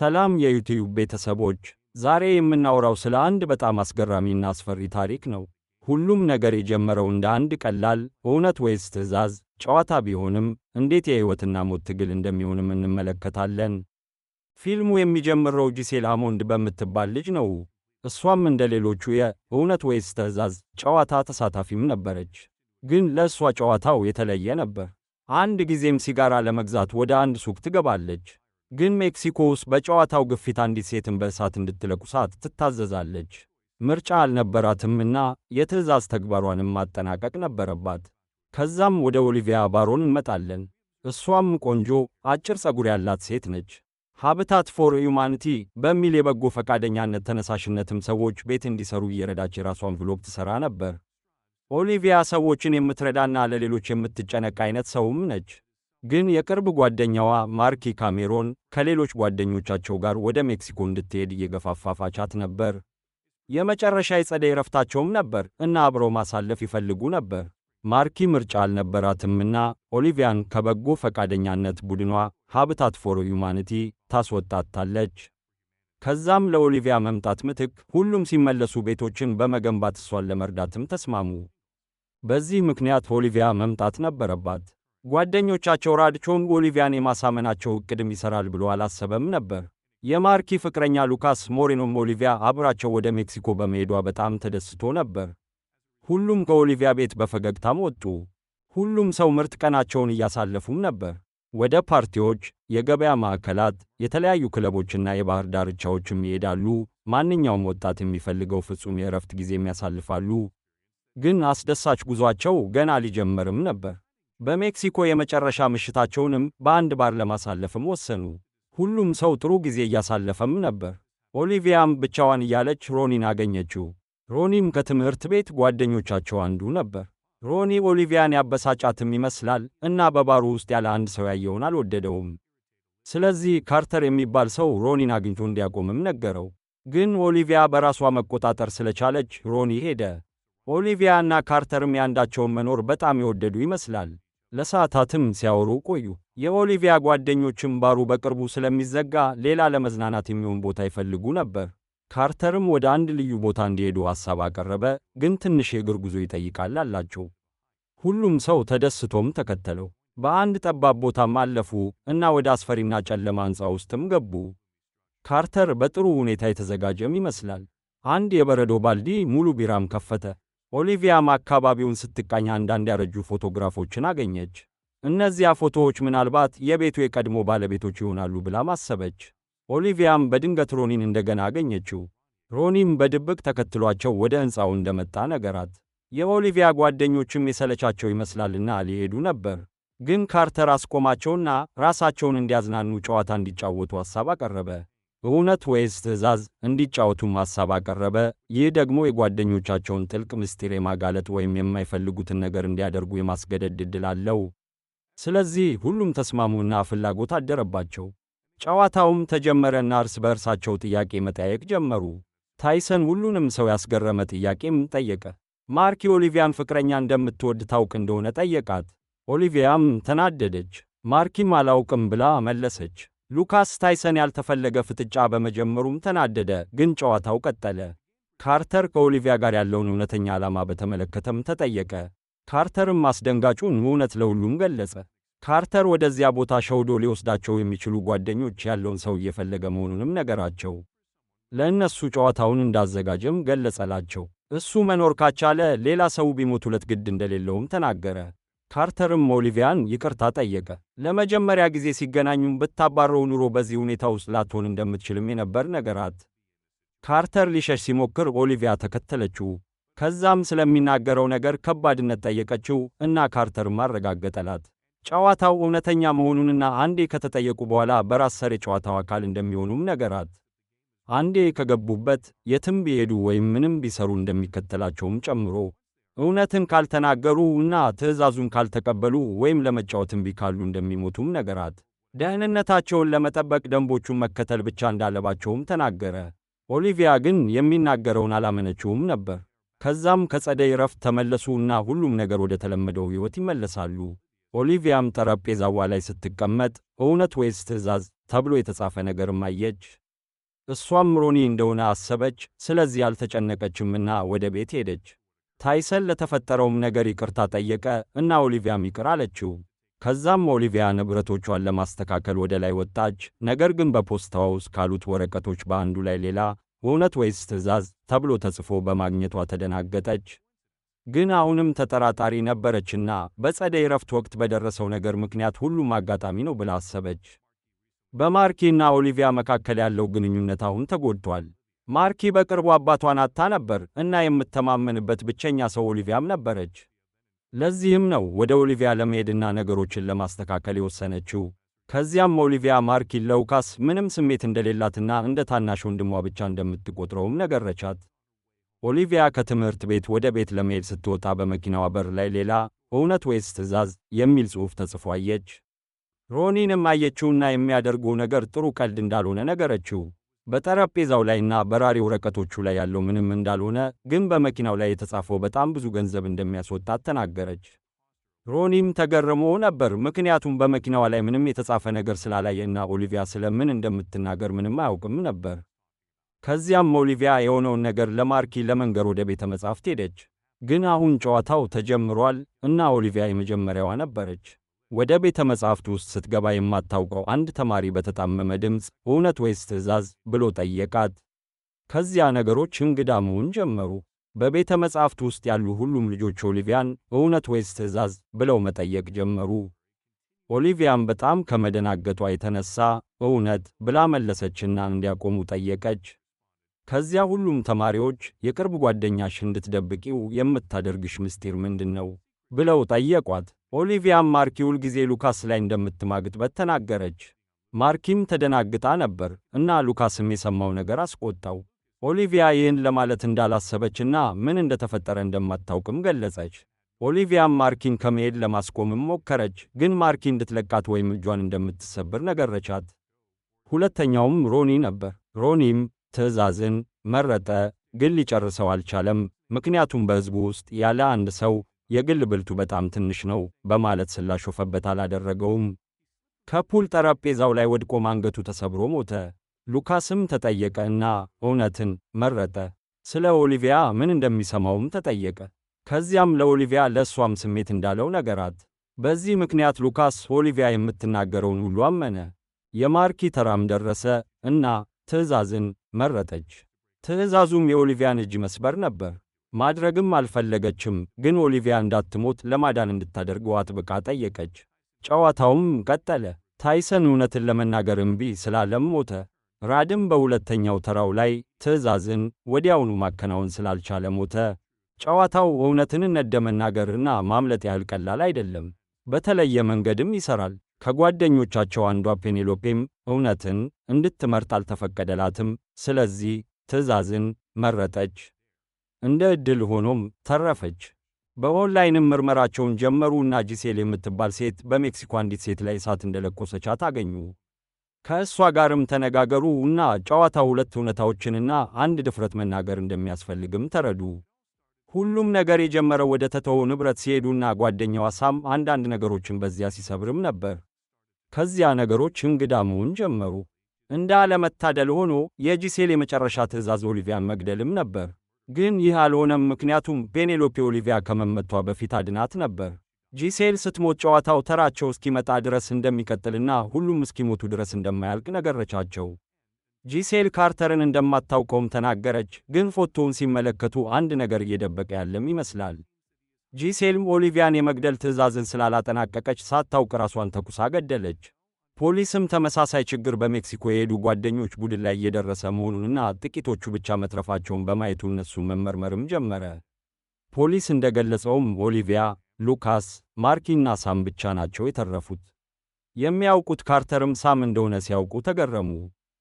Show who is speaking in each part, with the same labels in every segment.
Speaker 1: ሰላም የዩቲዩብ ቤተሰቦች፣ ዛሬ የምናወራው ስለ አንድ በጣም አስገራሚና አስፈሪ ታሪክ ነው። ሁሉም ነገር የጀመረው እንደ አንድ ቀላል እውነት ወይስ ትዕዛዝ ጨዋታ ቢሆንም እንዴት የሕይወትና ሞት ትግል እንደሚሆንም እንመለከታለን። ፊልሙ የሚጀምረው ጂሴል ሃሞንድ በምትባል ልጅ ነው። እሷም እንደ ሌሎቹ የእውነት ወይስ ትዕዛዝ ጨዋታ ተሳታፊም ነበረች። ግን ለእሷ ጨዋታው የተለየ ነበር። አንድ ጊዜም ሲጋራ ለመግዛት ወደ አንድ ሱቅ ትገባለች። ግን ሜክሲኮ ውስጥ በጨዋታው ግፊት አንዲት ሴትን በእሳት እንድትለኩሳት ትታዘዛለች። ምርጫ አልነበራትምና የትዕዛዝ ተግባሯንም ማጠናቀቅ ነበረባት። ከዛም ወደ ኦሊቪያ ባሮን እንመጣለን። እሷም ቆንጆ አጭር ፀጉር ያላት ሴት ነች። Habitat for Humanity በሚል የበጎ ፈቃደኛነት ተነሳሽነትም ሰዎች ቤት እንዲሰሩ እየረዳች የራሷን vlog ትሰራ ነበር። ኦሊቪያ ሰዎችን የምትረዳና ለሌሎች የምትጨነቅ አይነት ሰውም ነች። ግን የቅርብ ጓደኛዋ ማርኪ ካሜሮን ከሌሎች ጓደኞቻቸው ጋር ወደ ሜክሲኮ እንድትሄድ እየገፋፋቻት ነበር። የመጨረሻ የጸደይ ረፍታቸውም ነበር እና አብረው ማሳለፍ ይፈልጉ ነበር። ማርኪ ምርጫ አልነበራትምና ኦሊቪያን ከበጎ ፈቃደኛነት ቡድኗ Habitat for Humanity ታስወጣታለች። ከዛም ለኦሊቪያ መምጣት ምትክ ሁሉም ሲመለሱ ቤቶችን በመገንባት እሷን ለመርዳትም ተስማሙ። በዚህ ምክንያት ኦሊቪያ መምጣት ነበረባት። ጓደኞቻቸው ራድቾን ኦሊቪያን የማሳመናቸው እቅድም ይሰራል ብሎ አላሰበም ነበር። የማርኪ ፍቅረኛ ሉካስ ሞሬኖም ኦሊቪያ አብራቸው ወደ ሜክሲኮ በመሄዷ በጣም ተደስቶ ነበር። ሁሉም ከኦሊቪያ ቤት በፈገግታም ወጡ። ሁሉም ሰው ምርጥ ቀናቸውን እያሳለፉም ነበር። ወደ ፓርቲዎች፣ የገበያ ማዕከላት፣ የተለያዩ ክለቦችና የባህር ዳርቻዎችም ይሄዳሉ። ማንኛውም ወጣት የሚፈልገው ፍጹም የእረፍት ጊዜም ያሳልፋሉ። ግን አስደሳች ጉዟቸው ገና ሊጀመርም ነበር። በሜክሲኮ የመጨረሻ ምሽታቸውንም በአንድ ባር ለማሳለፍም ወሰኑ። ሁሉም ሰው ጥሩ ጊዜ እያሳለፈም ነበር። ኦሊቪያም ብቻዋን እያለች ሮኒን አገኘችው። ሮኒም ከትምህርት ቤት ጓደኞቻቸው አንዱ ነበር። ሮኒ ኦሊቪያን ያበሳጫትም ይመስላል እና በባሩ ውስጥ ያለ አንድ ሰው ያየውን አልወደደውም። ስለዚህ ካርተር የሚባል ሰው ሮኒን አግኝቶ እንዲያቆምም ነገረው። ግን ኦሊቪያ በራሷ መቆጣጠር ስለቻለች ሮኒ ሄደ። ኦሊቪያ እና ካርተርም የአንዳቸውን መኖር በጣም የወደዱ ይመስላል። ለሰዓታትም ሲያወሩ ቆዩ። የኦሊቪያ ጓደኞችም ባሩ በቅርቡ ስለሚዘጋ ሌላ ለመዝናናት የሚሆን ቦታ ይፈልጉ ነበር። ካርተርም ወደ አንድ ልዩ ቦታ እንዲሄዱ ሐሳብ አቀረበ፣ ግን ትንሽ የእግር ጉዞ ይጠይቃል አላቸው። ሁሉም ሰው ተደስቶም ተከተለው። በአንድ ጠባብ ቦታም አለፉ እና ወደ አስፈሪና ጨለማ ሕንፃ ውስጥም ገቡ። ካርተር በጥሩ ሁኔታ የተዘጋጀም ይመስላል። አንድ የበረዶ ባልዲ ሙሉ ቢራም ከፈተ። ኦሊቪያም አካባቢውን ስትቃኝ አንዳንድ ያረጁ ፎቶግራፎችን አገኘች። እነዚያ ፎቶዎች ምናልባት የቤቱ የቀድሞ ባለቤቶች ይሆናሉ ብላም አሰበች። ኦሊቪያም በድንገት ሮኒን እንደገና አገኘችው። ሮኒም በድብቅ ተከትሏቸው ወደ ሕንፃው እንደመጣ ነገራት። የኦሊቪያ ጓደኞችም የሰለቻቸው ይመስላልና ሊሄዱ ነበር። ግን ካርተር አስቆማቸውና ራሳቸውን እንዲያዝናኑ ጨዋታ እንዲጫወቱ ሐሳብ አቀረበ። እውነት ወይስ ትዕዛዝ እንዲጫወቱም ሐሳብ አቀረበ። ይህ ደግሞ የጓደኞቻቸውን ጥልቅ ምስጢር የማጋለጥ ወይም የማይፈልጉትን ነገር እንዲያደርጉ የማስገደድ ዕድል አለው። ስለዚህ ሁሉም ተስማሙና ፍላጎት አደረባቸው። ጨዋታውም ተጀመረና እርስ በእርሳቸው ጥያቄ መጠያየቅ ጀመሩ። ታይሰን ሁሉንም ሰው ያስገረመ ጥያቄም ጠየቀ። ማርኪ ኦሊቪያን ፍቅረኛ እንደምትወድ ታውቅ እንደሆነ ጠየቃት። ኦሊቪያም ተናደደች። ማርኪም አላውቅም ብላ መለሰች። ሉካስ ታይሰን ያልተፈለገ ፍጥጫ በመጀመሩም ተናደደ፣ ግን ጨዋታው ቀጠለ። ካርተር ከኦሊቪያ ጋር ያለውን እውነተኛ ዓላማ በተመለከተም ተጠየቀ። ካርተርም አስደንጋጩን እውነት ለሁሉም ገለጸ። ካርተር ወደዚያ ቦታ ሸውዶ ሊወስዳቸው የሚችሉ ጓደኞች ያለውን ሰው እየፈለገ መሆኑንም ነገራቸው። ለእነሱ ጨዋታውን እንዳዘጋጀም ገለጸላቸው። እሱ መኖር ካቻለ ሌላ ሰው ቢሞት ሁለት ግድ እንደሌለውም ተናገረ። ካርተርም ኦሊቪያን ይቅርታ ጠየቀ። ለመጀመሪያ ጊዜ ሲገናኙም ብታባረው ኑሮ በዚህ ሁኔታ ውስጥ ላትሆን እንደምትችልም የነበር ነገራት። ካርተር ሊሸሽ ሲሞክር ኦሊቪያ ተከተለችው። ከዛም ስለሚናገረው ነገር ከባድነት ጠየቀችው እና ካርተርም አረጋገጠላት። ጨዋታው እውነተኛ መሆኑንና አንዴ ከተጠየቁ በኋላ በራስ ሰር የጨዋታው አካል እንደሚሆኑም ነገራት። አንዴ ከገቡበት የትም ቢሄዱ ወይም ምንም ቢሰሩ እንደሚከተላቸውም ጨምሮ እውነትን ካልተናገሩ እና ትዕዛዙን ካልተቀበሉ ወይም ለመጫወት እምቢ ካሉ እንደሚሞቱም ነገራት። ደህንነታቸውን ለመጠበቅ ደንቦቹን መከተል ብቻ እንዳለባቸውም ተናገረ። ኦሊቪያ ግን የሚናገረውን አላመነችውም ነበር። ከዛም ከጸደይ ረፍት ተመለሱ እና ሁሉም ነገር ወደ ተለመደው ሕይወት ይመለሳሉ። ኦሊቪያም ጠረጴዛዋ ላይ ስትቀመጥ እውነት ወይስ ትዕዛዝ ተብሎ የተጻፈ ነገርም አየች። እሷም ሮኒ እንደሆነ አሰበች። ስለዚህ አልተጨነቀችምና ወደ ቤት ሄደች። ታይሰን ለተፈጠረውም ነገር ይቅርታ ጠየቀ እና ኦሊቪያም ይቅር አለችው። ከዛም ኦሊቪያ ንብረቶቿን ለማስተካከል ወደ ላይ ወጣች። ነገር ግን በፖስታዋ ውስጥ ካሉት ወረቀቶች በአንዱ ላይ ሌላ እውነት ወይስ ትዕዛዝ ተብሎ ተጽፎ በማግኘቷ ተደናገጠች። ግን አሁንም ተጠራጣሪ ነበረችና በጸደይ እረፍት ወቅት በደረሰው ነገር ምክንያት ሁሉም አጋጣሚ ነው ብላ አሰበች። በማርኪና ኦሊቪያ መካከል ያለው ግንኙነት አሁን ተጎድቷል። ማርኪ በቅርቡ አባቷን አጥታ ነበር እና የምትተማመንበት ብቸኛ ሰው ኦሊቪያም ነበረች። ለዚህም ነው ወደ ኦሊቪያ ለመሄድና ነገሮችን ለማስተካከል የወሰነችው። ከዚያም ኦሊቪያ ማርኪን ለሉካስ ምንም ስሜት እንደሌላትና እንደ ታናሽ ወንድሟ ብቻ እንደምትቆጥረውም ነገረቻት። ኦሊቪያ ከትምህርት ቤት ወደ ቤት ለመሄድ ስትወጣ በመኪናዋ በር ላይ ሌላ እውነት ወይስ ትዕዛዝ የሚል ጽሑፍ ተጽፎ አየች። ሮኒንም አየችውና የሚያደርገው ነገር ጥሩ ቀልድ እንዳልሆነ ነገረችው። በጠረጴዛው ላይና በራሪ ወረቀቶቹ ላይ ያለው ምንም እንዳልሆነ ግን በመኪናው ላይ የተጻፈው በጣም ብዙ ገንዘብ እንደሚያስወጣት ተናገረች። ሮኒም ተገርሞ ነበር፣ ምክንያቱም በመኪናዋ ላይ ምንም የተጻፈ ነገር ስላላየና ኦሊቪያ ስለምን እንደምትናገር ምንም አያውቅም ነበር። ከዚያም ኦሊቪያ የሆነውን ነገር ለማርኪ ለመንገር ወደ ቤተ መጻሕፍት ሄደች። ግን አሁን ጨዋታው ተጀምሯል እና ኦሊቪያ የመጀመሪያዋ ነበረች። ወደ ቤተ መጻሕፍት ውስጥ ስትገባ የማታውቀው አንድ ተማሪ በተጣመመ ድምፅ እውነት ወይስ ትዕዛዝ ብሎ ጠየቃት። ከዚያ ነገሮች እንግዳ መሆን ጀመሩ። በቤተ መጻሕፍት ውስጥ ያሉ ሁሉም ልጆች ኦሊቪያን እውነት ወይስ ትዕዛዝ ብለው መጠየቅ ጀመሩ። ኦሊቪያም በጣም ከመደናገጧ የተነሳ እውነት ብላ መለሰችና እንዲያቆሙ ጠየቀች። ከዚያ ሁሉም ተማሪዎች የቅርብ ጓደኛሽ እንድትደብቂው የምታደርግሽ ምስጢር ምንድን ነው ብለው ጠየቋት። ኦሊቪያም ማርኪ ሁልጊዜ ሉካስ ላይ እንደምትማግጥበት ተናገረች። ማርኪም ተደናግጣ ነበር እና ሉካስም የሰማው ነገር አስቆጣው። ኦሊቪያ ይህን ለማለት እንዳላሰበችና ምን እንደተፈጠረ እንደማታውቅም ገለጸች። ኦሊቪያም ማርኪን ከመሄድ ለማስቆምም ሞከረች፣ ግን ማርኪ እንድትለቃት ወይም እጇን እንደምትሰብር ነገረቻት። ሁለተኛውም ሮኒ ነበር። ሮኒም ትዕዛዝን መረጠ፣ ግን ሊጨርሰው አልቻለም፣ ምክንያቱም በሕዝቡ ውስጥ ያለ አንድ ሰው የግል ብልቱ በጣም ትንሽ ነው በማለት ስላሾፈበት አላደረገውም። ከፑል ጠረጴዛው ላይ ወድቆ አንገቱ ተሰብሮ ሞተ። ሉካስም ተጠየቀ እና እውነትን መረጠ። ስለ ኦሊቪያ ምን እንደሚሰማውም ተጠየቀ። ከዚያም ለኦሊቪያ ለእሷም ስሜት እንዳለው ነገራት። በዚህ ምክንያት ሉካስ ኦሊቪያ የምትናገረውን ሁሉ አመነ። የማርኪ ተራም ደረሰ እና ትዕዛዝን መረጠች። ትዕዛዙም የኦሊቪያን እጅ መስበር ነበር። ማድረግም አልፈለገችም፣ ግን ኦሊቪያ እንዳትሞት ለማዳን እንድታደርገው አጥብቃ ጠየቀች። ጨዋታውም ቀጠለ። ታይሰን እውነትን ለመናገር እምቢ ስላለም ሞተ። ራድም በሁለተኛው ተራው ላይ ትዕዛዝን ወዲያውኑ ማከናወን ስላልቻለ ሞተ። ጨዋታው እውነትን እንደመናገርና ማምለጥ ያህል ቀላል አይደለም። በተለየ መንገድም ይሠራል። ከጓደኞቻቸው አንዷ ፔኔሎፔም እውነትን እንድትመርጥ አልተፈቀደላትም። ስለዚህ ትዕዛዝን መረጠች። እንደ ዕድል ሆኖም ተረፈች። በኦንላይንም ምርመራቸውን ጀመሩ እና ጂሴል የምትባል ሴት በሜክሲኮ አንዲት ሴት ላይ እሳት እንደለኮሰቻት አገኙ። ከእሷ ጋርም ተነጋገሩ እና ጨዋታው ሁለት እውነታዎችንና አንድ ድፍረት መናገር እንደሚያስፈልግም ተረዱ። ሁሉም ነገር የጀመረው ወደ ተተወው ንብረት ሲሄዱና ጓደኛዋ ሳም አንዳንድ ነገሮችን በዚያ ሲሰብርም ነበር። ከዚያ ነገሮች እንግዳ መሆን ጀመሩ። እንደ አለመታደል ሆኖ የጂሴል የመጨረሻ ትዕዛዝ ኦሊቪያን መግደልም ነበር። ግን ይህ አልሆነም፣ ምክንያቱም ፔኔሎፔ ኦሊቪያ ከመመቷ በፊት አድናት ነበር። ጂሴል ስትሞት ጨዋታው ተራቸው እስኪመጣ ድረስ እንደሚቀጥልና ሁሉም እስኪሞቱ ድረስ እንደማያልቅ ነገረቻቸው። ጂሴል ካርተርን እንደማታውቀውም ተናገረች፣ ግን ፎቶውን ሲመለከቱ አንድ ነገር እየደበቀ ያለም ይመስላል። ጂሴልም ኦሊቪያን የመግደል ትዕዛዝን ስላላጠናቀቀች ሳታውቅ ራሷን ተኩሳ ገደለች። ፖሊስም ተመሳሳይ ችግር በሜክሲኮ የሄዱ ጓደኞች ቡድን ላይ እየደረሰ መሆኑንና ጥቂቶቹ ብቻ መትረፋቸውን በማየቱ እነሱ መመርመርም ጀመረ። ፖሊስ እንደገለጸውም ኦሊቪያ፣ ሉካስ፣ ማርኪና ሳም ብቻ ናቸው የተረፉት። የሚያውቁት ካርተርም ሳም እንደሆነ ሲያውቁ ተገረሙ።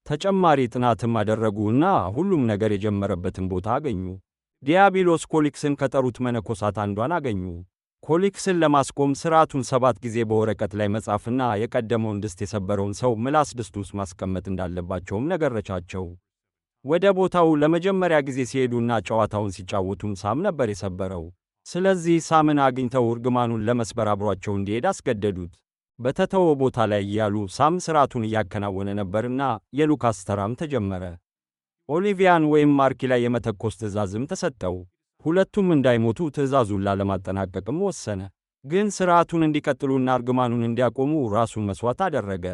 Speaker 1: ተጨማሪ ጥናትም አደረጉና ሁሉም ነገር የጀመረበትን ቦታ አገኙ። ዲያቢሎስ ኮሊክስን ከጠሩት መነኮሳት አንዷን አገኙ። ኮሊክስን ለማስቆም ሥርዓቱን 7 ጊዜ በወረቀት ላይ መጻፍና የቀደመውን ድስት የሰበረውን ሰው ምላስ ድስት ውስጥ ማስቀመጥ እንዳለባቸውም ነገረቻቸው። ወደ ቦታው ለመጀመሪያ ጊዜ ሲሄዱና ጨዋታውን ሲጫወቱም ሳም ነበር የሰበረው። ስለዚህ ሳምን አግኝተው እርግማኑን ለመስበር አብሯቸው እንዲሄድ አስገደዱት። በተተወ ቦታ ላይ እያሉ ሳም ስርዓቱን እያከናወነ ነበርና የሉካስ ተራም ተጀመረ። ኦሊቪያን ወይም ማርኪ ላይ የመተኮስ ትዕዛዝም ተሰጠው። ሁለቱም እንዳይሞቱ ትዕዛዙን ላለማጠናቀቅም ወሰነ። ግን ስርዓቱን እንዲቀጥሉና እርግማኑን እንዲያቆሙ ራሱን መስዋዕት አደረገ።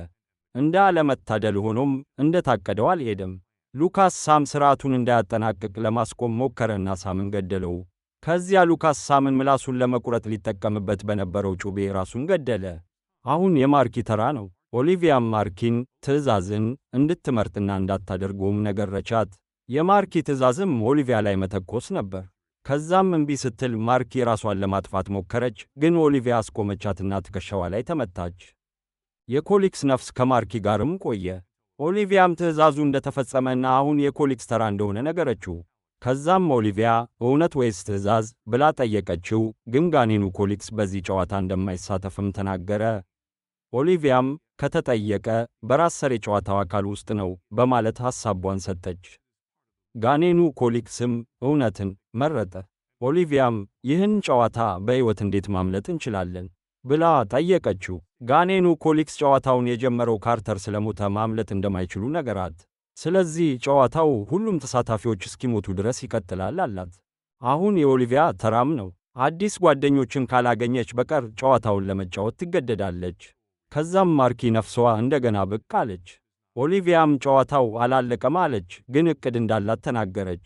Speaker 1: እንደ አለመታደል ሆኖም እንደታቀደው አልሄደም። ሉካስ ሳም ስርዓቱን እንዳያጠናቅቅ ለማስቆም ሞከረና ሳምን ገደለው። ከዚያ ሉካስ ሳምን ምላሱን ለመቁረጥ ሊጠቀምበት በነበረው ጩቤ ራሱን ገደለ። አሁን የማርኪ ተራ ነው። ኦሊቪያም ማርኪን ትዕዛዝን እንድትመርጥና እንዳታደርገውም ነገረቻት። የማርኪ ትዕዛዝም ኦሊቪያ ላይ መተኮስ ነበር። ከዛም እምቢ ስትል ማርኪ ራሷን ለማጥፋት ሞከረች፣ ግን ኦሊቪያ አስቆመቻትና ትከሻዋ ላይ ተመታች። የኮሊክስ ነፍስ ከማርኪ ጋርም ቆየ። ኦሊቪያም ትዕዛዙ እንደተፈጸመና አሁን የኮሊክስ ተራ እንደሆነ ነገረችው። ከዛም ኦሊቪያ እውነት ወይስ ትዕዛዝ ብላ ጠየቀችው፣ ግን ጋኔኑ ኮሊክስ በዚህ ጨዋታ እንደማይሳተፍም ተናገረ። ኦሊቪያም ከተጠየቀ በራስ ሰር የጨዋታው አካል ውስጥ ነው በማለት ሐሳቧን ሰጠች። ጋኔኑ ኮሊክስም እውነትን መረጠ። ኦሊቪያም ይህን ጨዋታ በሕይወት እንዴት ማምለጥ እንችላለን ብላ ጠየቀችው። ጋኔኑ ኮሊክስ ጨዋታውን የጀመረው ካርተር ስለሞተ ማምለጥ እንደማይችሉ ነገራት። ስለዚህ ጨዋታው ሁሉም ተሳታፊዎች እስኪሞቱ ድረስ ይቀጥላል አላት። አሁን የኦሊቪያ ተራም ነው። አዲስ ጓደኞችን ካላገኘች በቀር ጨዋታውን ለመጫወት ትገደዳለች። ከዛም ማርኪ ነፍሷ እንደገና ብቅ አለች። ኦሊቪያም ጨዋታው አላለቀም አለች፣ ግን እቅድ እንዳላት ተናገረች።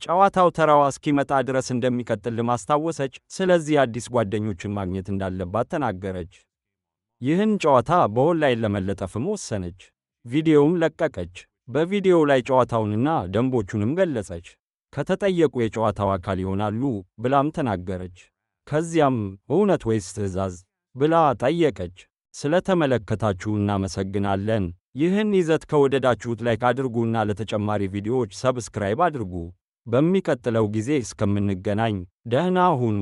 Speaker 1: ጨዋታው ተራዋ እስኪመጣ ድረስ እንደሚቀጥል ማስታወሰች። ስለዚህ አዲስ ጓደኞችን ማግኘት እንዳለባት ተናገረች። ይህን ጨዋታ በኦንላይን ለመለጠፍም ወሰነች። ቪዲዮውም ለቀቀች። በቪዲዮው ላይ ጨዋታውንና ደንቦቹንም ገለጸች። ከተጠየቁ የጨዋታው አካል ይሆናሉ ብላም ተናገረች። ከዚያም እውነት ወይስ ትዕዛዝ ብላ ጠየቀች። ስለተመለከታችሁ እናመሰግናለን። ይህን ይዘት ከወደዳችሁት like አድርጉና ለተጨማሪ ቪዲዮዎች subscribe አድርጉ። በሚቀጥለው ጊዜ እስከምንገናኝ ደህና ሁኑ።